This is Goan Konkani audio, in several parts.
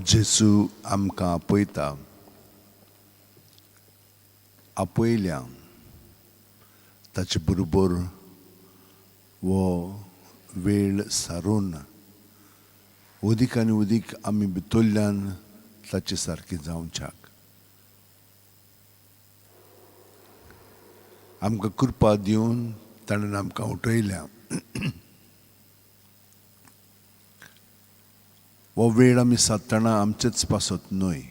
जेजू आमकां आपयता, आपयल्या. ताचे बरोबर हो वेळ सारून उदीक आनी उदीक आमी भितरल्यान ताचे सारकें जावच्याक आमकां कृपा दिवन ताणें आमकां उठयल्या. हो वेळ आमी सादतना आमचेच पासत न्हय,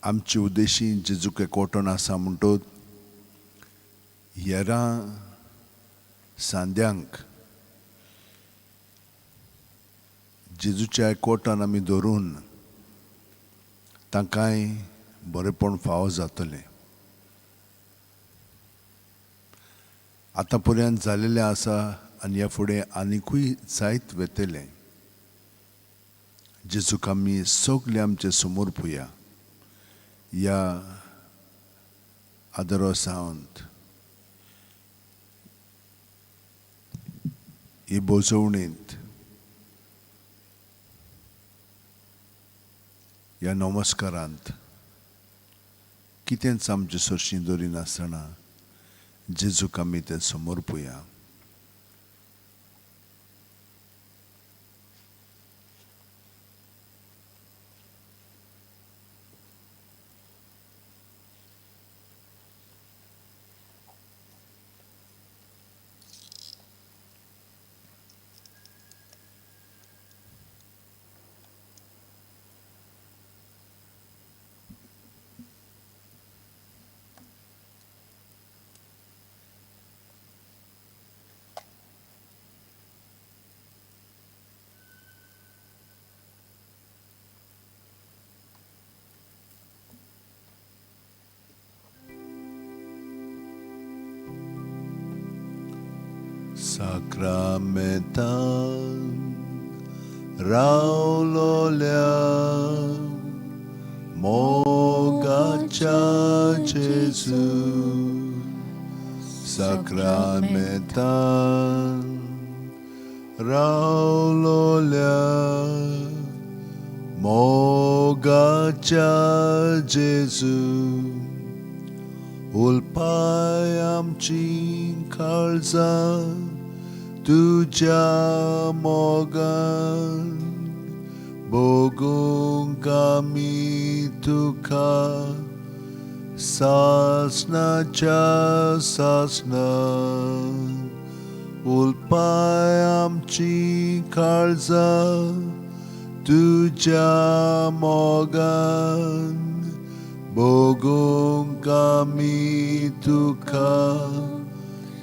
आमचे उद्देशी जेजूक एकवटून आसा म्हणटच हेरां सांद्यांक जेजूच्या एकवटान आमी धरून तांकांय बरेपण फावो जातलें. आतां पर्यंत जालेलें आसा आनी ह्या फुडें आनिकूय जायत वेतलें. जेजूक आमी सगळे आमचे समोर पुया ह्या आदरोसांत, ही बोजवणेंत, ह्या नमस्कारांत कितेंच आमचे सरशीं दरिनासतना जेजूक आमी तें समोर पुया. साक्रामेंतान रावलोल्या मोगाच्या जेजू, साक्रामेंतान रावलोल्या मोगाच्या जेजू, उलपाय आमची काळजां तुज्या मोगान, भोगूंक आमी तुका सासणाच्या सासणाक. उलपाय आमची काळजां तुज्या मोगान, भोगूंक आमी तुका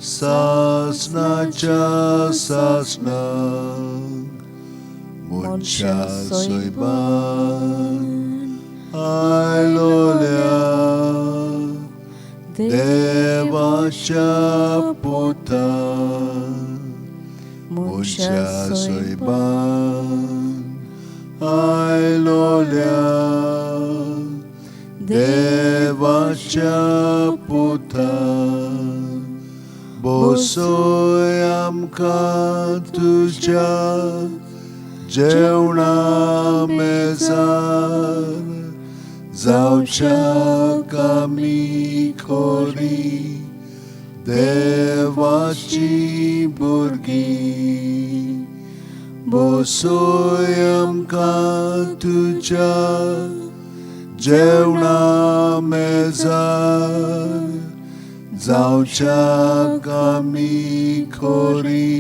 सासणाच्या सासणाक. मनशा सोयबान आयलोल्या देवाच्या पुता, मनशा सोयबान आयलोल्या देवाच्या पुता, बसय आमकां तुज्या जेवणा मेजार, जावच्याक आमी खोरी देवाची भुरगीं. बसय आमकां तुज्या जेवणा मेजार, जावच्याक आमी खोरी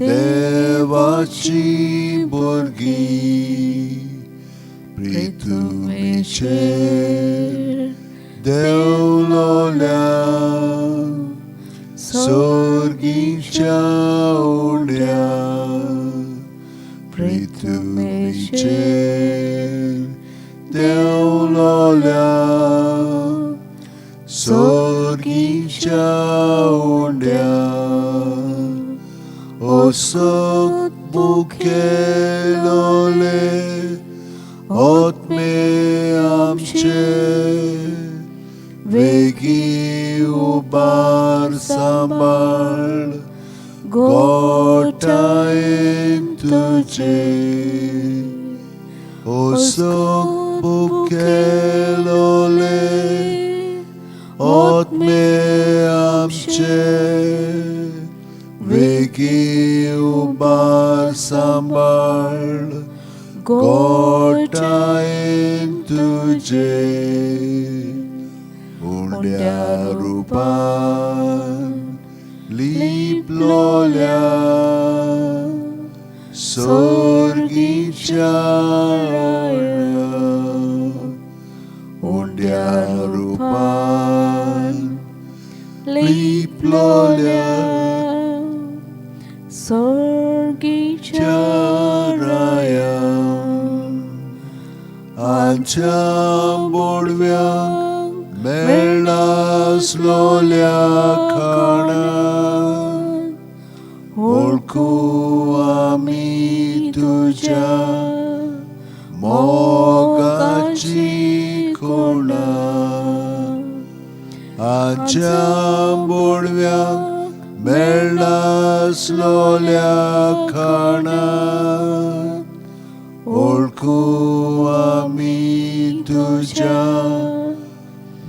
देवाची भुरगीं. प्रिथुमीचेर देवलोल्या सोर्गीच्या उड्या, प्रिथुमीचेर देवलोल्या सोर्गीच्या उड्या, असत मुखेलोले आत्मे आमचे वेगी उबार सांबाळ गोठायेन तुजे. ओसोक बुकेलोले ओतमे आमचे वेगी उबार सांबाळ गोटायेन तुजे उंड्या रुपान लिपलोल्या सोर्गीच्या उंड्या रुपान लिपलोल्या सोर्गीच्या राया आमच्या बोडव्यांक मेळनासलोल्या खाणाक वळखू आमी तुज्या मोगाची खुणा आमच्या बोडव्यांक मेळनासलोल्या खाणाक वळखू आमी तुज्या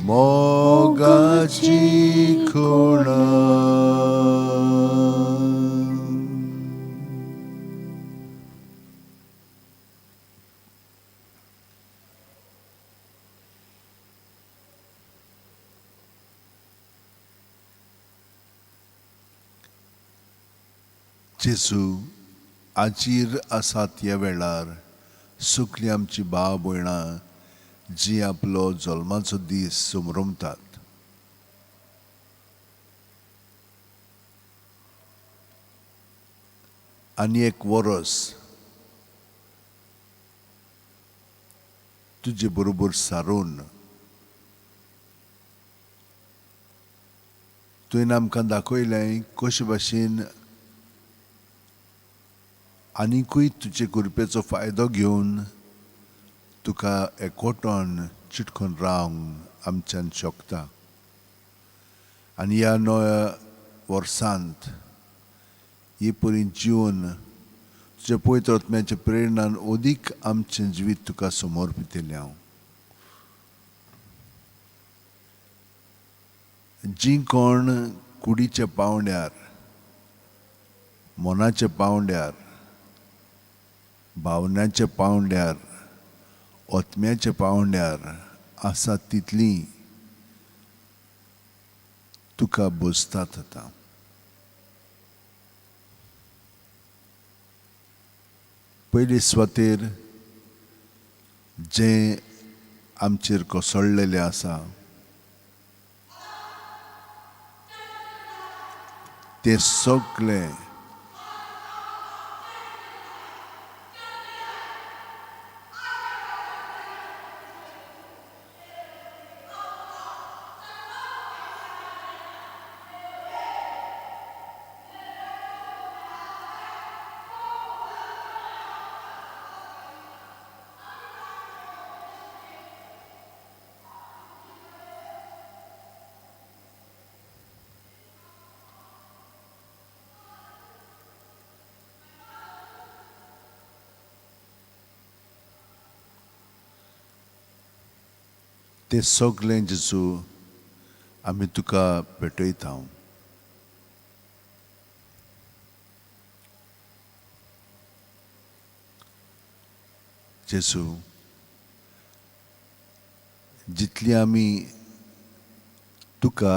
मोगाची खुणा. जेजू आजीर आसात ह्या वेळार सगळीं आमची भाव भयणां जी आपलो जल्माचो दीस समरमतात. आनी एक वरस तुजे बरोबर सारून तुवें आमकां दाखयलें कशे भाशेन आनिकूय तुजे कृपेचो फायदो घेवन तुका एकवटोन चिटकून रावंक आमच्यान शकता. आनी ह्या नव्या वर्सांत ही परी जिवन तुज्या पवित्र आत्म्याच्या प्रेरणान अदीक आमचें जिवीत तुका समर्पितलें हांव. जीं कोण कुडीच्या पांवड्यार, मनाच्या पांवड्यार, भावनाच्या पांवड्यार, आत्म्याच्या पांवड्यार आसा तितली तुका बसतात आतां. पयले सुवातेर जें आमचेर कोसळ्ळेलें आसा तें सगळें तें सगळें जेजू आमी तुका भेटयता. जेजू, जितली आमी तुका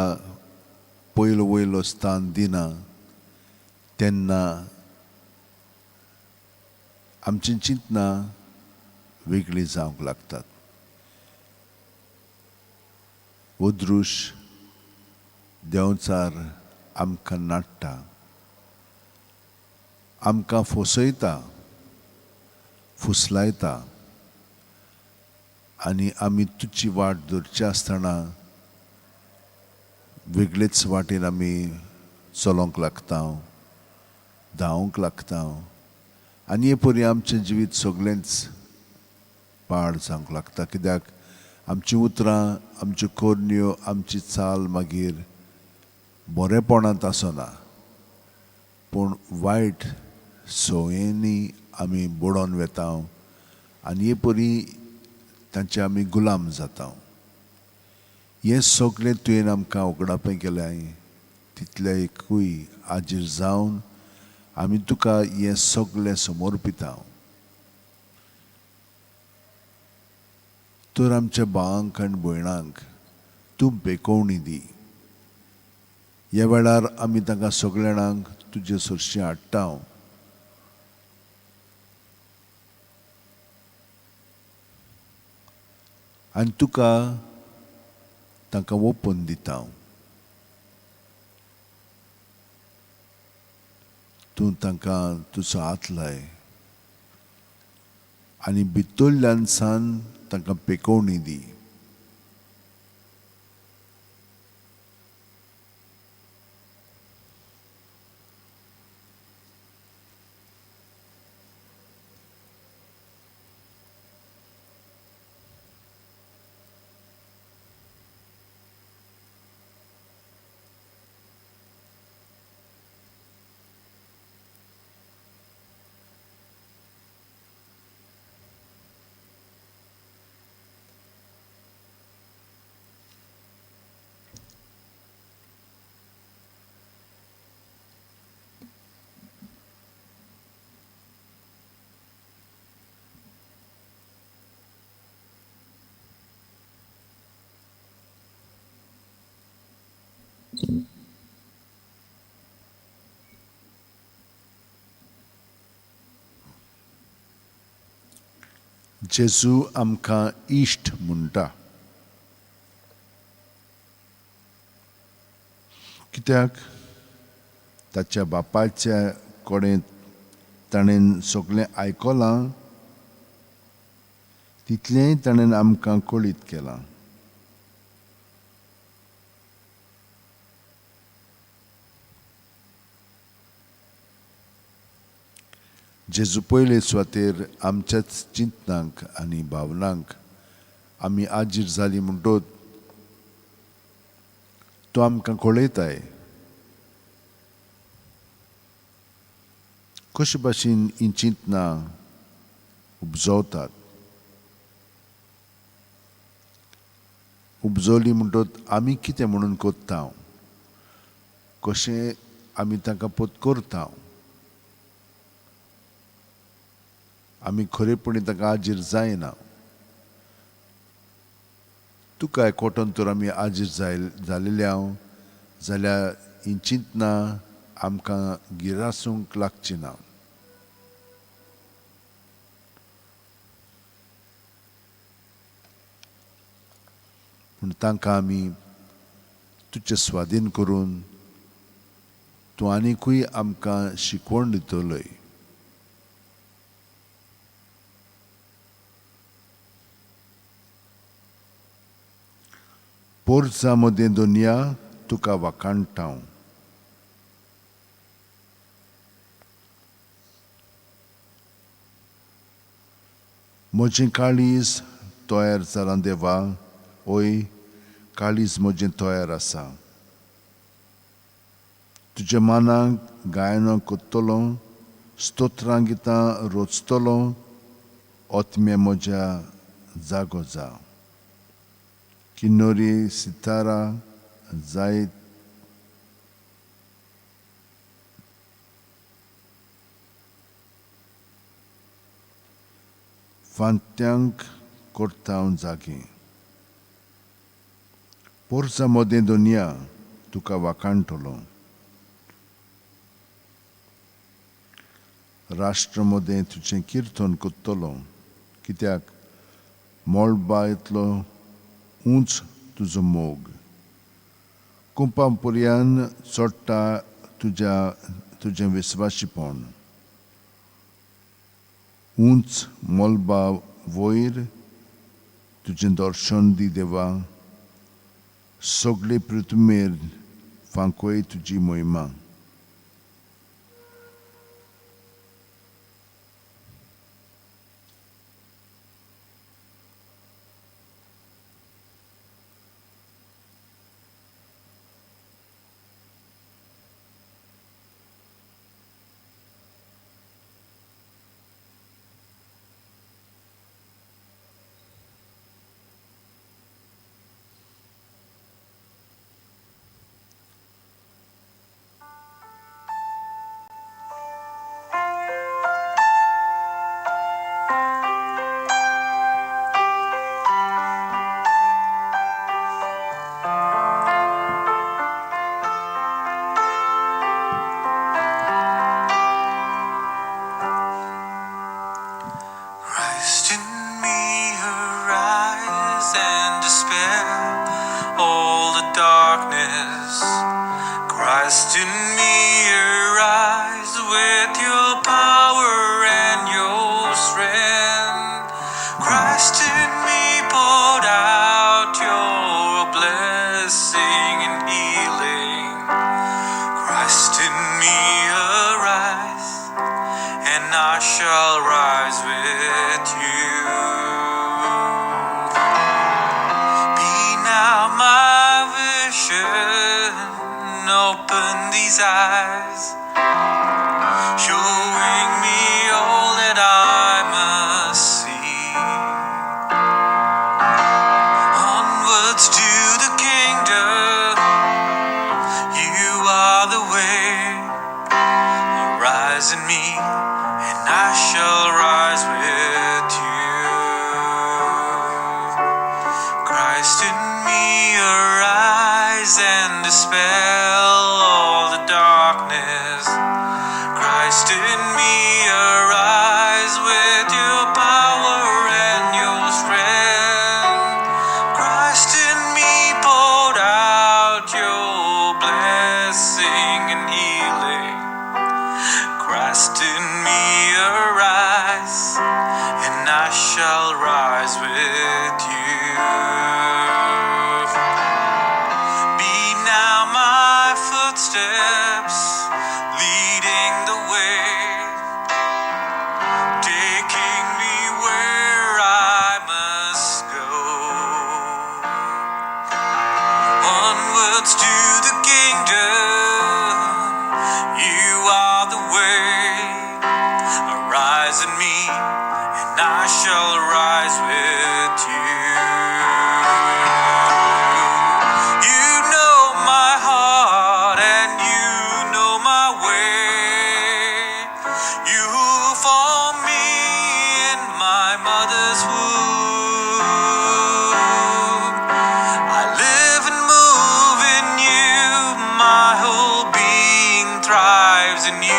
पयलो वयलो स्थान दिना तेन्ना आमची चिंतनां वेगळी जावंक लागतात. अदृश देंवचार आमकां नाडटा, आमकां फसयता, फुसलायता आनी आमी तुजी वाट धरची आसतना वेगळेच वाटेन आमी चलोवंक लागता, धांवंक लागता आनी हे परी आमचें जिवीत सगळेंच पाड जावंक लागता. कित्याक आमचीं उतरां, आमच्यो करण्यो, आमची चाल मागीर बरेपणांत आसना, पूण वायट संवयेंनी आमी बुडोन वेता आनी हे परी तांचे आमी गुलाम जाता. हें सगळें तुवें आमकां उगडापें केलें तितलें एकूय आजीर जावन आमी तुका हें सगळें समर्पिता. तर आमच्या भावांक आनी भयणांक तूं बेकोवणी दी. ह्या वेळार आमी तांकां सगळ्यांक तुजे सरशी हाडटा. आनी तुका तांकां ओपून दिता. तूं तांकां तुजो हात लाय आनी भितरल्यान सान तांकां पेकोवणी दी. जेजू आमकां इश्ट म्हणटा. कित्याक ताच्या बापायच्या कडेन ताणें सगळें आयकलां तितलेंय ताणें आमकां कळीत केलां. जेजू पयले सुवातेर आमच्याच चिंतनांक आनी भावनांक आमी आजीर जाली म्हणटोच तो आमकां कळयताय कशे भाशेन हीं चिंतनां उपजवतात. उपजवली म्हणटोच आमी कितें म्हणून कोत्ता, कशें आमी तांकां पोत करता, आमी खरेपणी ताका आजीर जायना. तुका एकवटून तर आमी आजीर जालेले हांव जाल्यार हीं चिंतनां आमकां गिरासूंक लागची ना. पूण तांकां आमी तुजे स्वाधीन करून तूं आनिकूय आमकां शिकवण दितलोय. पोरसा मदें दुनिया तुका वाखाणटा. म्हजें काळीज तयार जालां देवा, ओय काळीज म्हजें तयार आसा. तुज्या मनाक गायन कोत्तलो, स्तोत्रां गितां रोचतलो, आत्म्या म्हज्या जागो जा. किन्नोरी सितारा जायत फांत्यांक करता हांव जागे. पोरसा मदें दुनिया तुका वाखाणटलो. राष्ट्र मदें तुजें किर्तन कोत्तलो, कित्याक मळबा इतलो उंच तुजो मोग. कुंपां पर्यान चडटा तुज्या तुजें विस्वाशीपण. उंच मळबा वयर तुजें दर्शन दी देवा, सगळे पृथ्वीर फांकोय तुजी महिमा. Christ in me, arise with your power and your strength. Christ in me, poured out your blessing and healing. Christ in me, arise, and I shall rise with you. Be now my vision, open these eyes, showing me all that I must see. Onwards to the kingdom, you are the way. Arise in me, and I shall rise with you. Christ in me, arise and dispel all the darkness. Christ in me, arise with your power and your strength. Christ in me, poured out your blessing and healing. Christ in me, arise, and I shall rise with you. Be now my footsteps leading the way, taking me where I must go. Onwards to the kingdom, you are the way. Arise in me, and I shall rise with you. You know my heart, and you know my way. You formed me in my mother's womb. I live and move in you, my whole being thrives in you.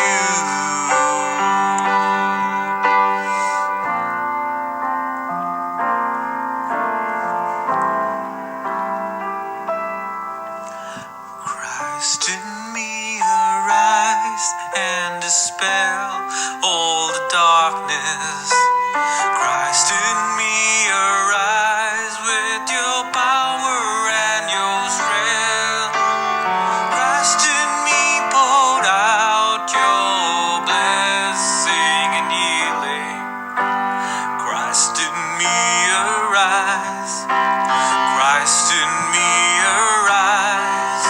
Christ in me, arise and dispel all the darkness. Christ in me, arise with your power and your strength. Christ in me, poured out your blessing and healing. Christ in me, arise. Christ in me, arise.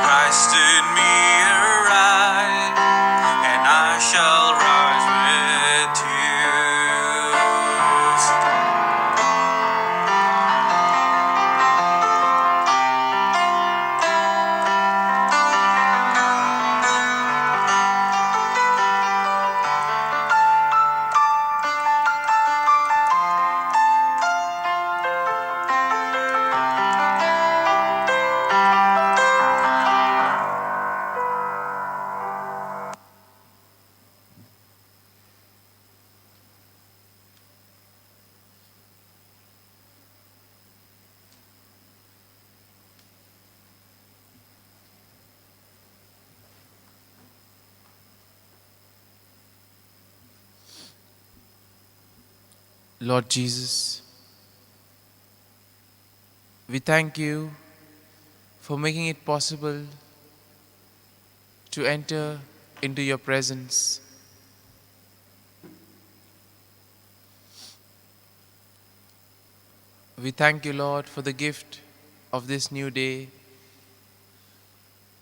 Christ in me, arise, and I shall rise with you. Lord Jesus, we thank you for making it possible to enter into your presence. We thank you, Lord, for the gift of this new day,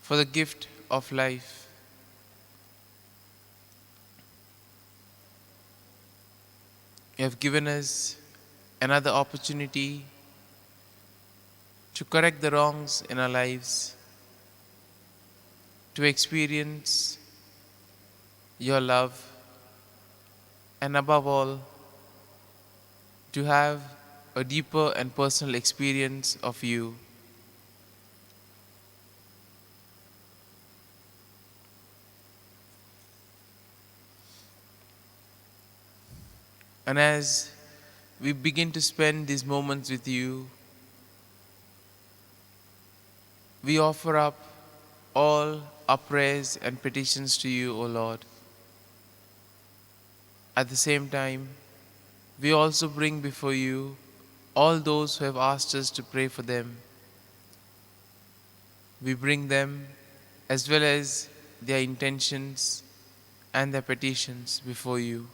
for the gift of life. You have given us another opportunity to correct the wrongs in our lives, to experience your love, and above all, to have a deeper and personal experience of you. And as we begin to spend these moments with you, we offer up all our prayers and petitions to you, O Lord. At the same time, we also bring before you all those who have asked us to pray for them. We bring them as well as their intentions and their petitions before you.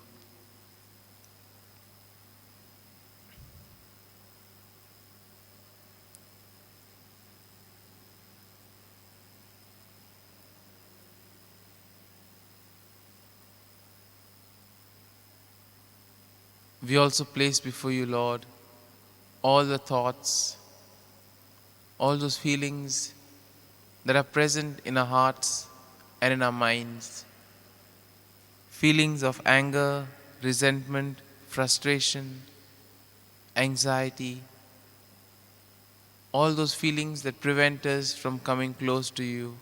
We also place before you, Lord, all the thoughts, all those feelings that are present in our hearts and in our minds. Feelings of anger, resentment, frustration, anxiety, all those feelings that prevent us from coming close to you.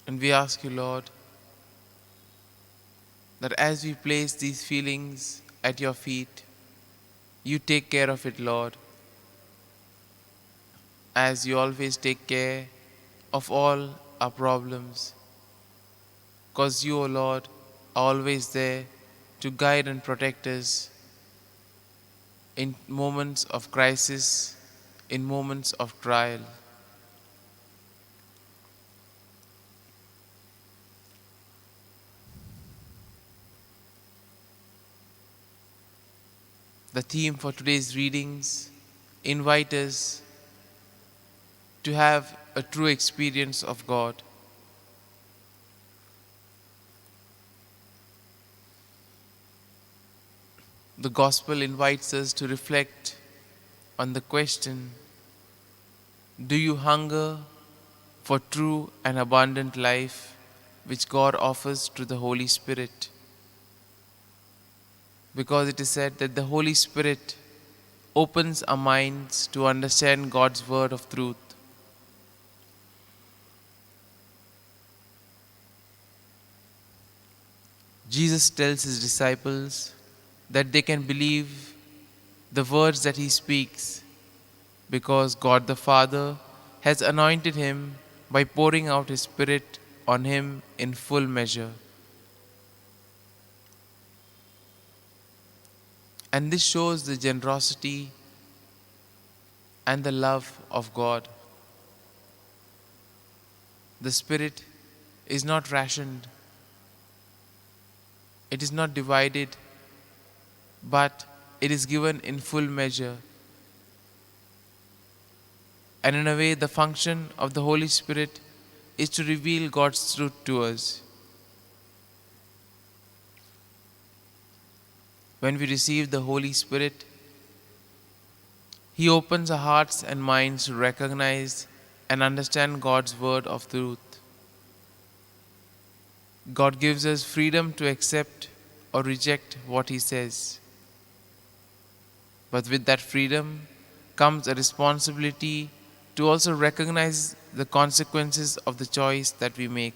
And we ask you, Lord, that as we place these feelings at your feet, you take care of it, Lord, as you always take care of all our problems. Because you, O Lord, are always there to guide and protect us in moments of crisis, in moments of trial. The theme for today's readings invite us to have a true experience of God. The Gospel invites us to reflect on the question, do you hunger for true and abundant life which God offers through the Holy Spirit? Because it is said that the Holy Spirit opens our minds to understand God's word of truth. Jesus tells his disciples that they can believe the words that he speaks because God the Father has anointed him by pouring out his Spirit on him in full measure. And this shows the generosity and the love of God. The Spirit is not rationed. It is not divided, but it is given in full measure. And in a way, the function of the Holy Spirit is to reveal God's truth to us. When we receive the Holy Spirit, He opens our hearts and minds to recognize and understand God's word of truth. God gives us freedom to accept or reject what He says. But with that freedom comes a responsibility to also recognize the consequences of the choice that we make.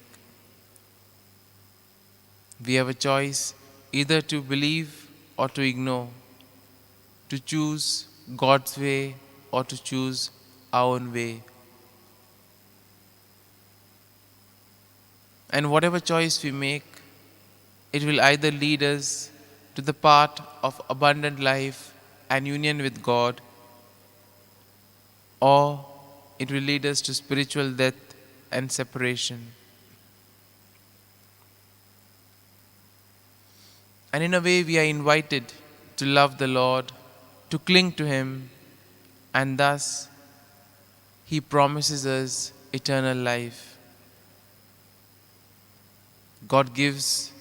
We have a choice either to believe or to ignore, to choose God's way or to choose our own way. And whatever choice we make, it will either lead us to the path of abundant life and union with God, or it will lead us to spiritual death and separation. And in a way, we are invited to love the Lord, to cling to Him, and thus He promises us eternal life. God gives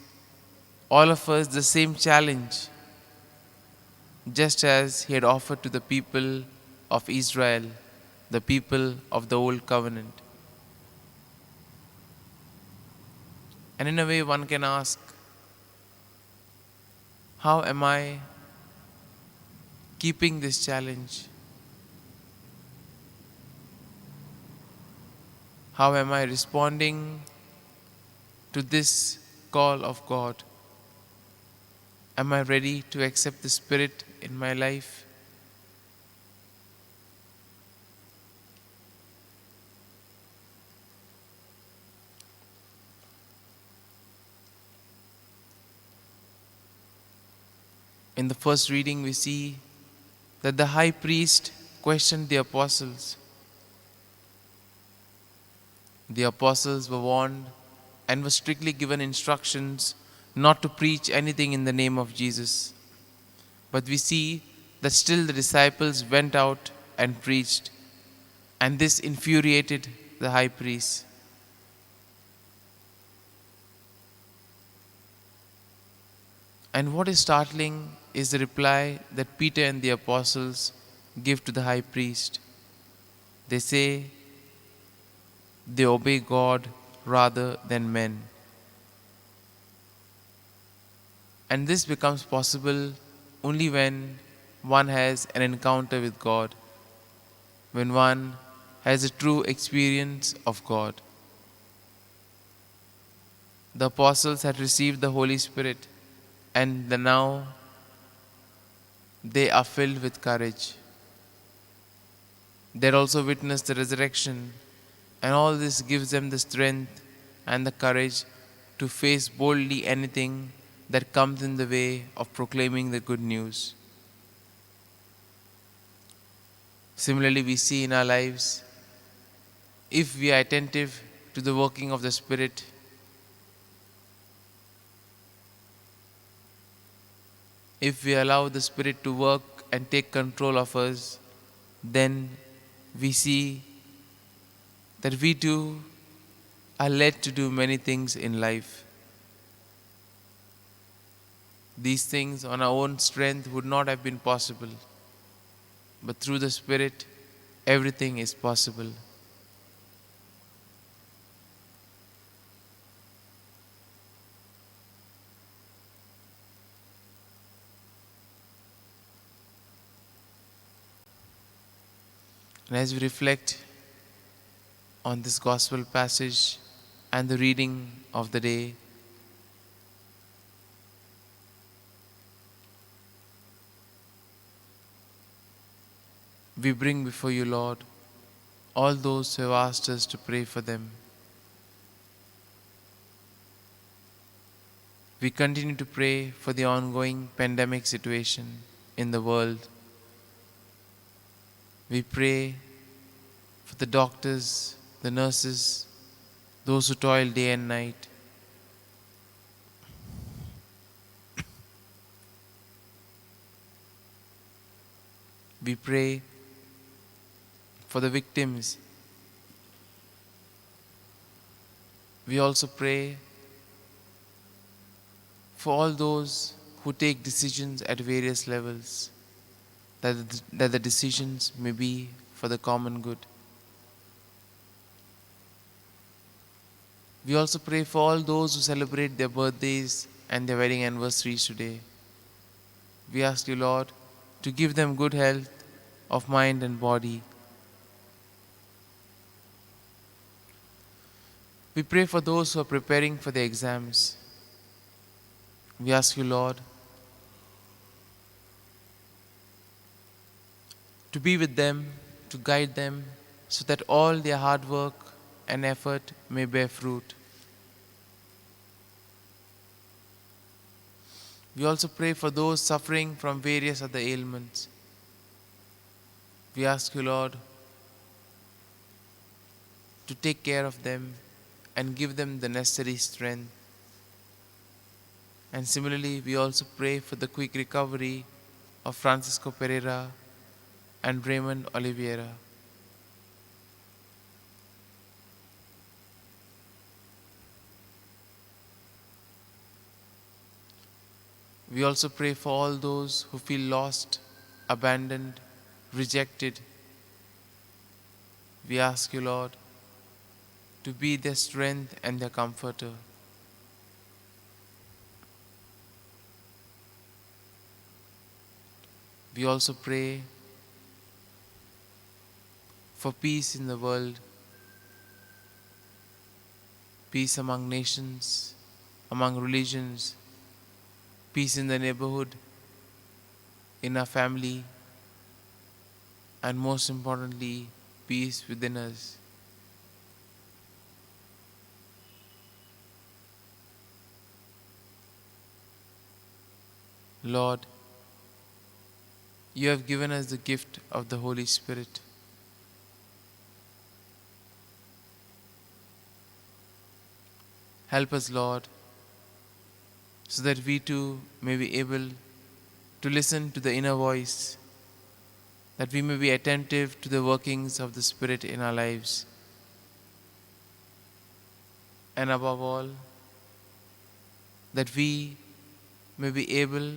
all of us the same challenge, just as He had offered to the people of Israel, the people of the Old Covenant. And in a way, one can ask, how am I keeping this challenge? How am I responding to this call of God? Am I ready to accept the Spirit in my life? In the first reading, we see that the high priest questioned the apostles. The apostles were warned and were strictly given instructions not to preach anything in the name of Jesus. But we see that still the disciples went out and preached, and this infuriated the high priest. And what is startling is the reply that Peter and the apostles give to the high priest. They say they obey God rather than men. And this becomes possible only when one has an encounter with God, when one has a true experience of God. The apostles had received the Holy Spirit, and now they are filled with courage. They had also witnessed the resurrection, and all this gives them the strength and the courage to face boldly anything that comes in the way of proclaiming the good news. Similarly, we see in our lives, if we are attentive to the working of the Spirit, if we allow the Spirit to work and take control of us, then we see that we too are led to do many things in life. These things on our own strength would not have been possible, but through the Spirit, everything is possible. And as we reflect on this gospel passage and the reading of the day, we bring before you, Lord, all those who have asked us to pray for them. We continue to pray for the ongoing pandemic situation in the world. We pray for the doctors, the nurses, those who toil day and night. We pray for the victims. We also pray for all those who take decisions at various levels, that the decisions may be for the common good. We also pray for all those who celebrate their birthdays and their wedding anniversaries today. We ask you, Lord, to give them good health of mind and body. We pray for those who are preparing for their exams. We ask you, Lord, to be with them, to guide them, so that all their hard work and effort may bear fruit. We also pray for those suffering from various other ailments. We ask you, Lord, to take care of them and give them the necessary strength. And similarly, we also pray for the quick recovery of Francisco Pereira and Raymond Oliveira. We also pray for all those who feel lost, abandoned, rejected. We ask you, Lord, to be their strength and their comforter. We also pray for peace in the world, peace among nations, among religions, peace in the neighborhood, in our family, and most importantly, peace within us. Lord, you have given us the gift of the Holy Spirit. Help us, Lord, so that we too may be able to listen to the inner voice, that we may be attentive to the workings of the Spirit in our lives. And above all, that we may be able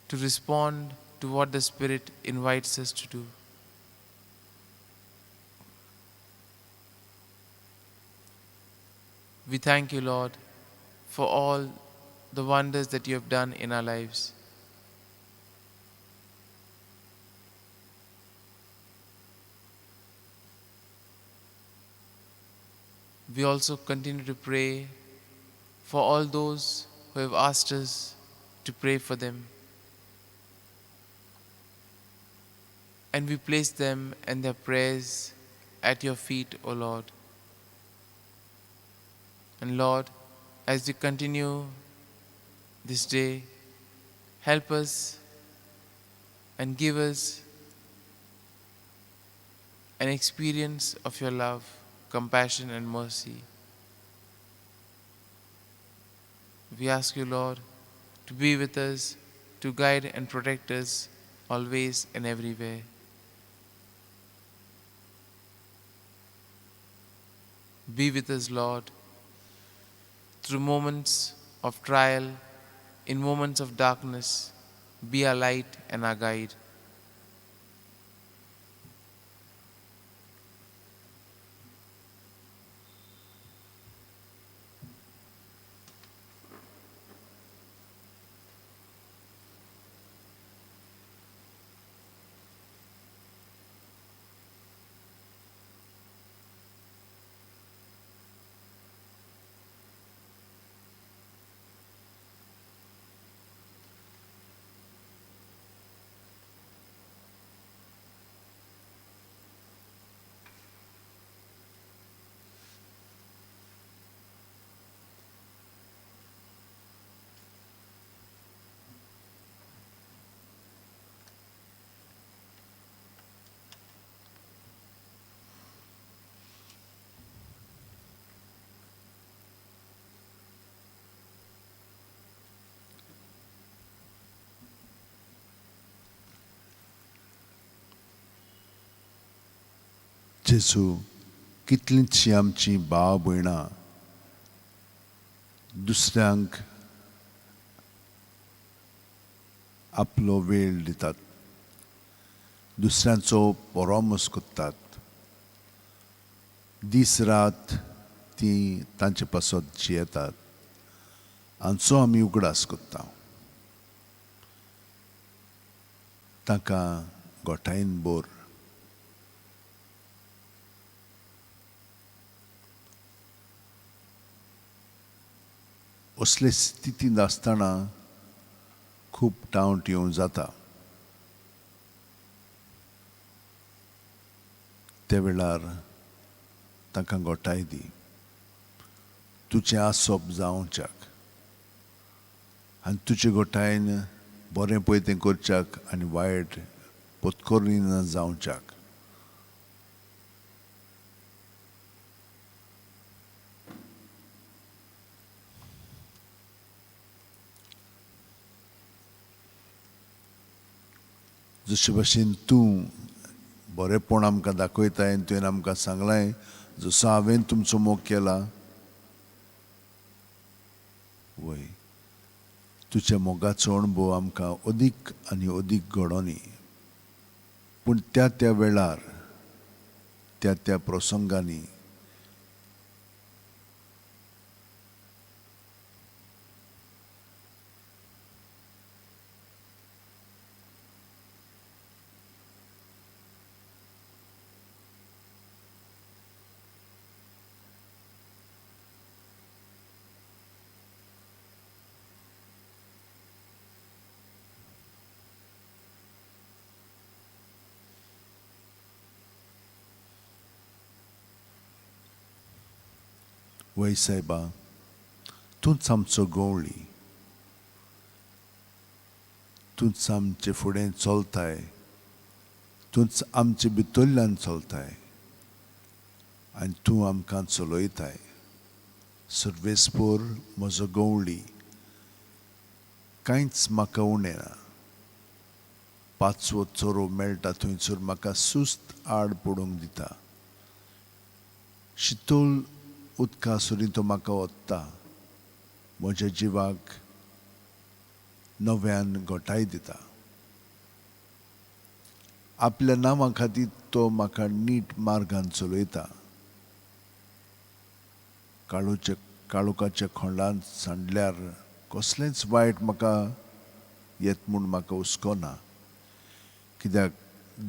to respond to what the Spirit invites us to do. We thank you, Lord, for all the wonders that you have done in our lives. We also continue to pray for all those who have asked us to pray for them. And we place them and their prayers at your feet, O Lord. And Lord, as we continue this day, help us and give us an experience of your love, compassion and mercy. We ask you, Lord, to be with us, to guide and protect us always and everywhere. Be with us, Lord, through moments of trial, in moments of darkness. Be our light and our guide. जेजू, कितलींचशी आमची भाव भयणां दुसऱ्यांक आपलो वेळ दितात, दुसऱ्यांचो परामर्श करतात, दीस रात ती तांचे पासत जियेतात हांचो आमी उगडास करता. तांकां गोठायेन बोर. असले स्थितींत आसतना खूब डावट येवं जाता. त्या वेळार तांकां गोठाय दी, तुजें आसप जावच्याक आनी तुजे गोठायेन बरें पळय तें करच्याक आनी वायट पत्करी ना जावच्याक. जशे भाशेन तूं बरेंपण आमकां दाखयताय, तुवें आमकां सांगलां जसो हांवें तुमचो मोग केला, वय तुज्या मोगाचो अणभव आमकां अदीक आनी अदीक घडोनी. पूण त्या त्या वेळार, त्या त्या प्रसंगांनी वय सायबा, तूंच आमचो गवळी, तूंच आमचे फुडें चलताय, तूंच आमचे भितरल्यान चलताय आनी तूं आमकां चलयताय. सर्वेस्पोर म्हजो गवळी, कांयच म्हाका उणें ना. पाचवो चोरो मेळटा थंयसर म्हाका सुस्त आड पडूंक दिता. शितोल उदका सरीं तो म्हाका ओत्ता, म्हज्या जिवाक नव्यान घटाय दिता. आपल्या नांवा खातीर तो म्हाका नीट मार्गान चलयता. काळोखाच्या खोंडांत सांडल्यार कसलेंच वायट म्हाका येत म्हूण म्हाका हुस्को ना, कित्याक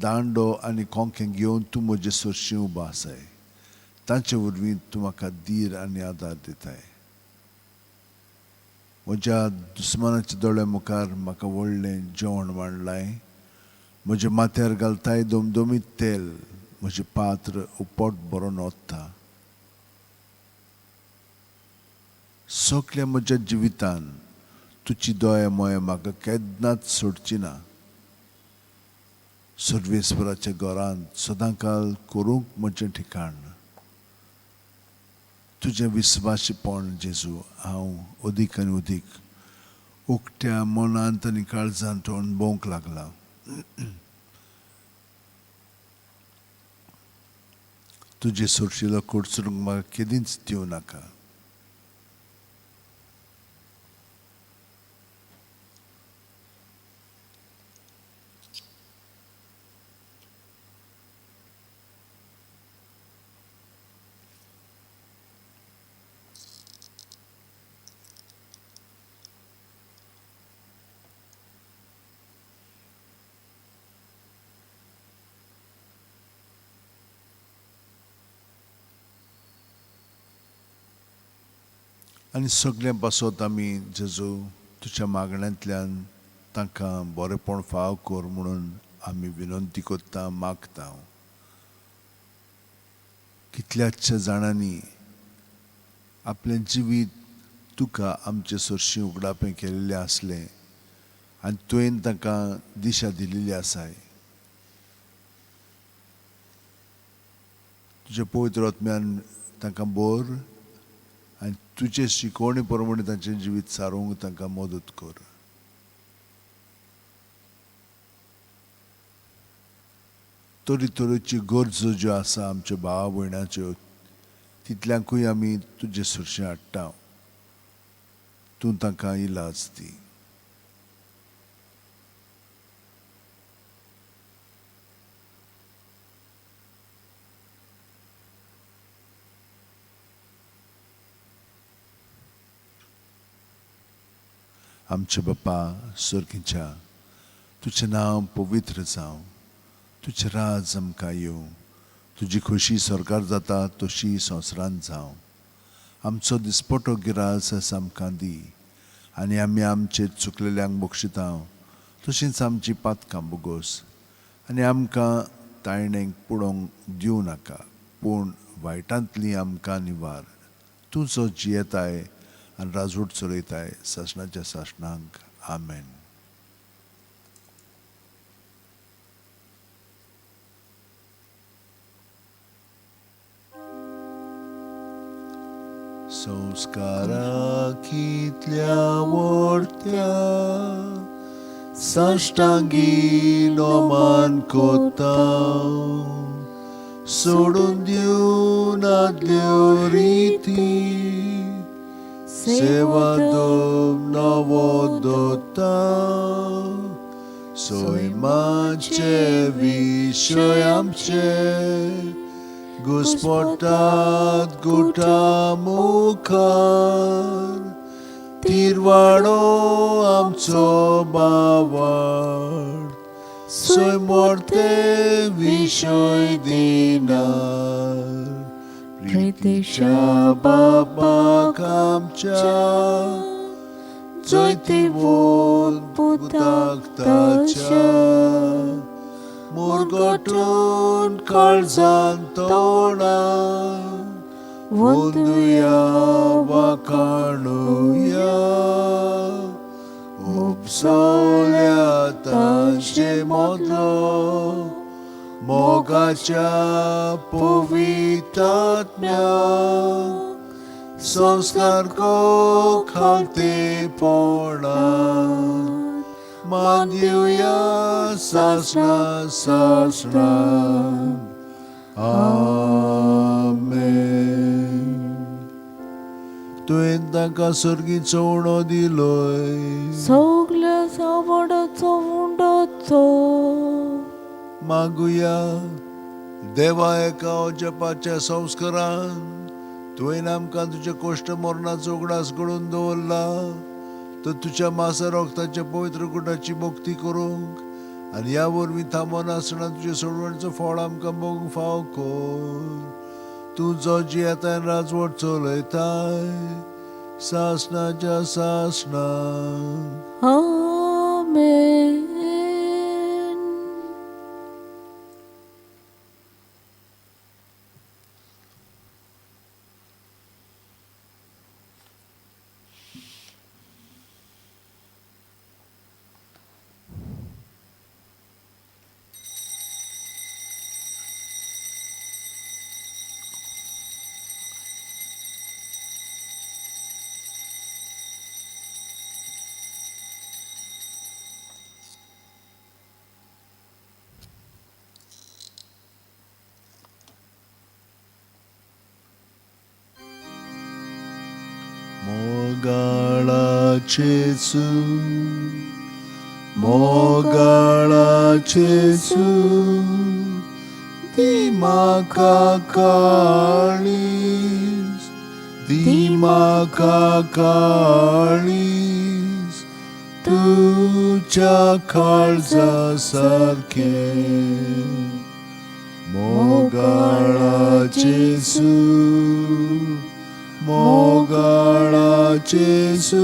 दांडो आनी कोंकें घेवन तूं म्हजे सरशीं उबो आसाय. तांचे वरवीं तूं म्हाका धीर आनी आदार दिताय. म्हज्या दुस्मानाच्या दोळ्या मुखार म्हाका व्हडलें जेवण मांडलाय. म्हज्या माथ्यार घालताय दमदमीत तेल, म्हजें पात्र उपोट भरून ओत्ता. सगल्या म्हज्या जिवितान तुजी दया मोया म्हाका केन्नाच सोडची ना. सर्वेस्पराच्या घरांत सदांकाल करूंक म्हजें ठिकाण. तुजें विस्वासीपण जेजू हांव अदीक आनी अदीक उकत्या मनांत आनी काळजांत अणभवंक लागला. तुजे सोरशिलो कोडसरूंक म्हाका केदींच दिवं नाका. आनी सगळें पासत आमी जेजू तुज्या मागण्यांतल्यान तांकां बरेंपण फाव कर म्हणून आमी विनंती करता, मागता. कितल्याचशा जाणांनी आपलें जिवीत तुका आमचे सरशीं उगडापें केल्लें आसलें आनी तुवें तांकां दिशा दिल्ली आसाय. तुज्या पवित्र आत्म्यान तांकां बोर आनी तुजे शिकवणे प्रमाणे तांचें जिवीत सारोवंक तांकां मदत कर. तरी तरेच्यो गरजो ज्यो आसा आमच्या भावा भयणाच्यो तितल्यांकूय आमी तुजे सरशीं हाडटा. तूं तांकां इलाज दी. आमचे बापा सर्गीच्या, तुजें नांव पवित्र जावं, तुजें राज आमकां येवं, तुजी खोशी सरकार जाता तशी संवसारांत जावं. आमचो दिसपटो गिरास आसा आमकां दी आनी आमी आमचेर चुकलेल्यांक बक्षिता तशींच आमची पातकां बोगोस आनी आमकां तायणेक पडोवंक दिवं नाका, पूण वायटांतली आमकां निवार. तूं जो जियेताय आनी राजवट चलयताय सासणाच्या सासणांक. आमेन. संस्कारा कितल्या व्हडत्या साश्टांगी नोमान कोता, सोडून दिवन आदल्यो रिती, सेवा नवो दोता. सैमाचे विशय आमचे घुस्पटात गुटा मुखार, तिरवाडो आमचो बावड, सैमोर्ते विशय दिनार. प्रितीच्या बापाक आमच्या जैतिवंत पुताक ताच्या, मुरगटून काळजान तोंडा वंदुया वाखाणुया. उपसवल्या देवाच्या पवित्र आत्म्याक संस्कार को खालतेपणान मान दिवया सासणा सासणा. आमेन. तुवें तांकां सर्गी चवणो दिलोय. सगल्या सावडाचो उंडोचो. मागुया. देवा, एका अजपाच्या संस्कारान तुवें आमकां तुज्या कोश्ट मरणाचो उगडास घडोवन दवरला, तर तुज्या मासा रक्ताच्या पवित्र कुटाची भक्ती करूंक आनी ह्या वरवीं थांबोन आसतना तुज्या सोडवणचो फळ आमकां भोगूंक फाव कर. तूं जो जियेताय, राजवट चलयताय सासणाच्या सासणाक. आमेन. मोगाळा जेजू, मोगाळा जेजू, दी म्हाका काळीज, दी म्हाका काळीज तुज्या काळजा सारकें. मोगाळा जेजू, मोगाळा जेजू,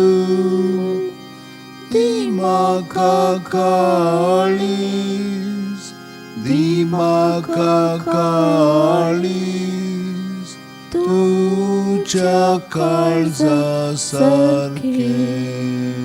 दी म्हाका काळीज, दी म्हाका काळीज तुज्या काळजा सारकें.